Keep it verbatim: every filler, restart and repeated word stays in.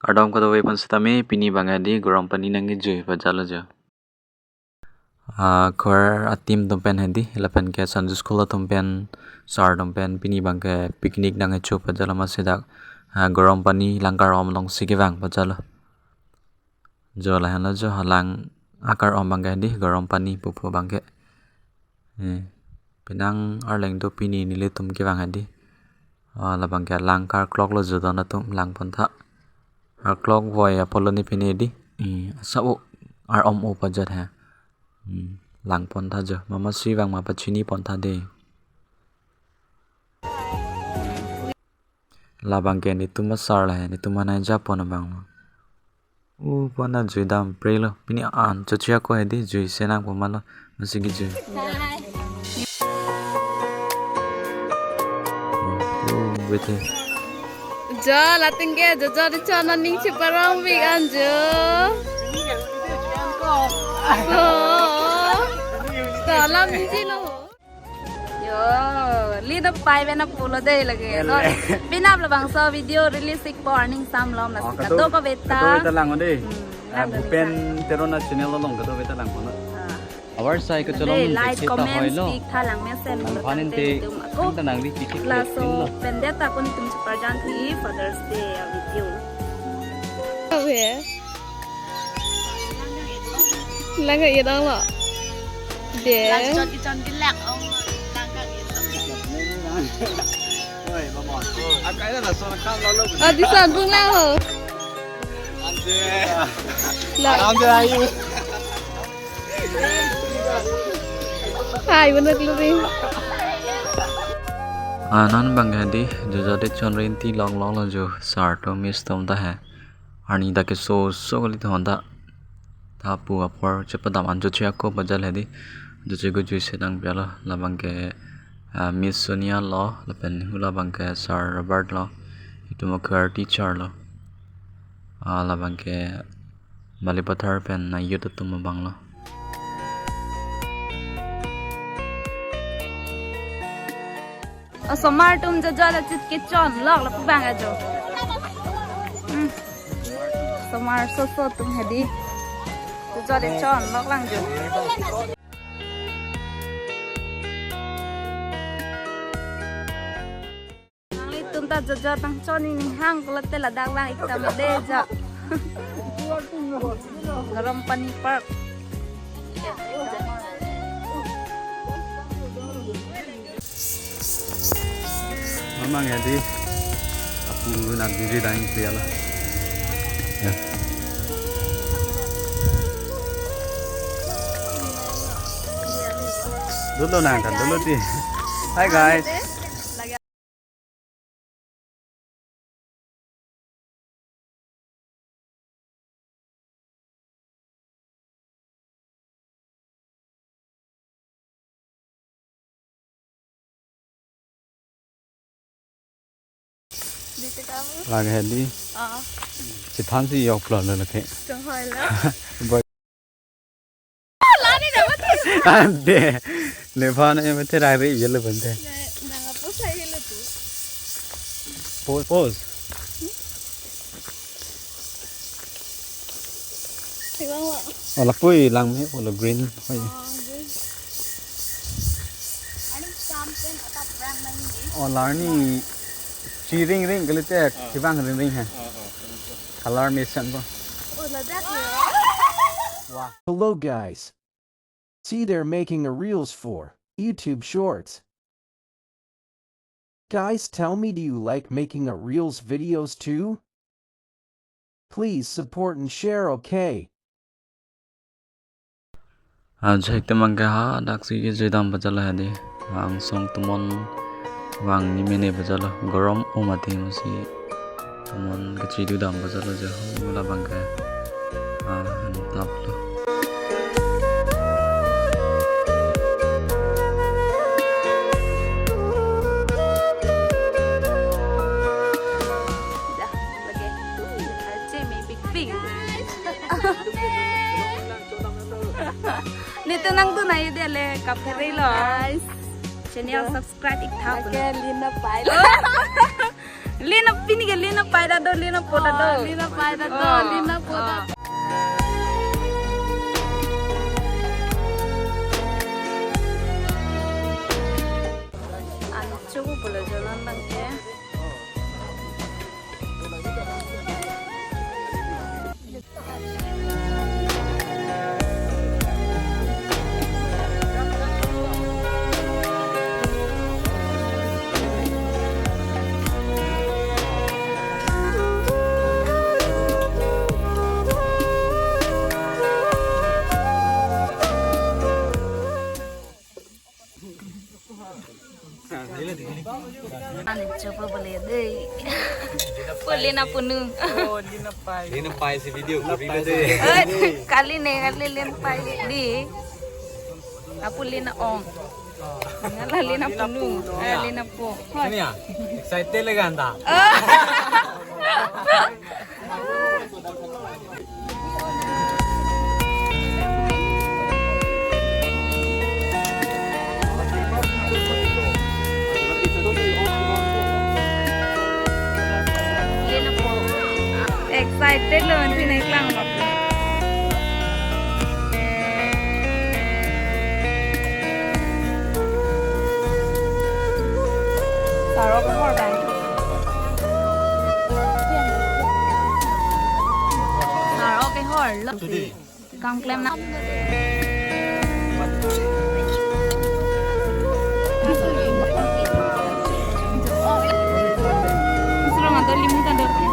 Kardom kadokave aphan sitame, pini abang hedi Gorom Pani nangkejui pajalo jo. Ah, choir a-team atum pen hedi, lapen ke Sunday school atum pen, sir atum pen, pini abang ke picnic nangkecho pajalo, masi dak, ah, Gorom Pani lang karom alongsi kevang pajalo. Jo lahenlo jo, halang akarom abang ke hedi, Gorom Pani pupo abang ke. Eh, penang arleng do pini nelitum kevang hedi. Ah, labang ke lang karkloklo jo, don atum langpon tha. Arklok voi apotlo ne pine hedi. Eh, asa o, arom o pajat he. Hmm, langpon tha jo. Mama si vang ma pachinipon tha de. Labang ke netum asar la he, netum anai japon abang lo. U pon ta juidam prelo. Pini an chochia ko hedi, jui senang poma lo. Masi kejui. Oh, wait he. Jo, latum ke, jo, jo, di chon aning chiparong bik an jo. Oh. To alam ni ji lo. Yo, li na pai bena pulo de lage. Ele. Pinap labangso video release ik po arning sam lom na. Oh, sika kadokave ta. Kadokave ta lang de. Hmm, ah, lang Bhupen Teron a channel along kadokave ta langpon. Ah. Our side ke cholong. Like, comment, speak tha lang mesen. Nang phan inte, tum ako. Anta nang di kiki laso lo. Pendeta kun tum chuparjan ti Father's Day a video. Okay. Lang ka idang lo. De. Lang chon ki chon ki lang ong lang ka idang. Oi, mama. Akai na son kan lo lo. Ah, di san bung lang ho. Ante. Lang. Ante ayu. Hai, bener lu ring. Ah, non abang hedi, jo jo de chon rinti long long lo jo, sir atum miss atum ta he. Arni dak keso so kali thon ta. Tha pu apor chepadam an chochia ko pajal hedi. Chochia ko jui senang pialo labang ke, ah, Miss Sonia lo, lapen hu labang ke Sir Robert lo. Itum ke choir teacher lo. Ah, labang ke Balipathar pen na youth atum abang lo. Osomar atum jo jo la chit kechon lok lapu abang ajo. Hmm. Osomar soso atum hedi. Jo jo le chon lok lang jo. Nanglitum ta jo jo tang chon ini hang kulat tela dak lang ik tame de jo. Gorom Pani Park. Mamang ya di. Apu na diri dang itu ya lah. Ya. Dulu nang kan dulu ti. Hi guys. Lagi hedi. Ah. Chithan si yok plo lo lake. Chonghoi lo. Boy. Lani na mati. Ante. Nephan e mati rai ri yelo bante. Na, nang post hai lo tu. Post, post. Tinglang lo. Oh, lakpui lang me, oh, lo green. Oh, iya. Oh, green. Ani sampen atap rang nang ni. Oh, larni chiring ring kalite, ah, kibang ring ring ha. Ah, ah, ah. Color mix an po. Oh, ladak ya. Wah. Hello guys. See, they're making a reels for YouTube Shorts. Guys, tell me, do you like making a reels videos too? Please support and share, okay? Ajak temang ke ha, dak si kejui dam pajal hedi. Angsong tomon vang ni mene pajal, gorom o mati masi. Tomon kachidudam pajal ajo, mula bangke. Ah, mantap lo. Dah, lagi. Wih, Archie may big big. Nito nang tu na ide le kaphere lo. Guys. Channel subscribe ik tha. Lake lina pai lo. Lina pini ke lina pai ta do, lina po ta do. Oh, lina pai ta do, oh, lina po ta do. An chopo pulo jonan bang ke. An chopo bole dei. Po lina punu. Oh, lina pai. Lina pai si video ko ri dei. Eh, kali ne, kali lina pai dei. Apo lina ong. Ngala lina punu. Eh, lina po. Ini ya, excited lagi anta. Oh. Excited lo, nanti naik lang. Sarok kehor bang. Sarok kehor lo. Kam klem na. Suruh ngantor limu tandor.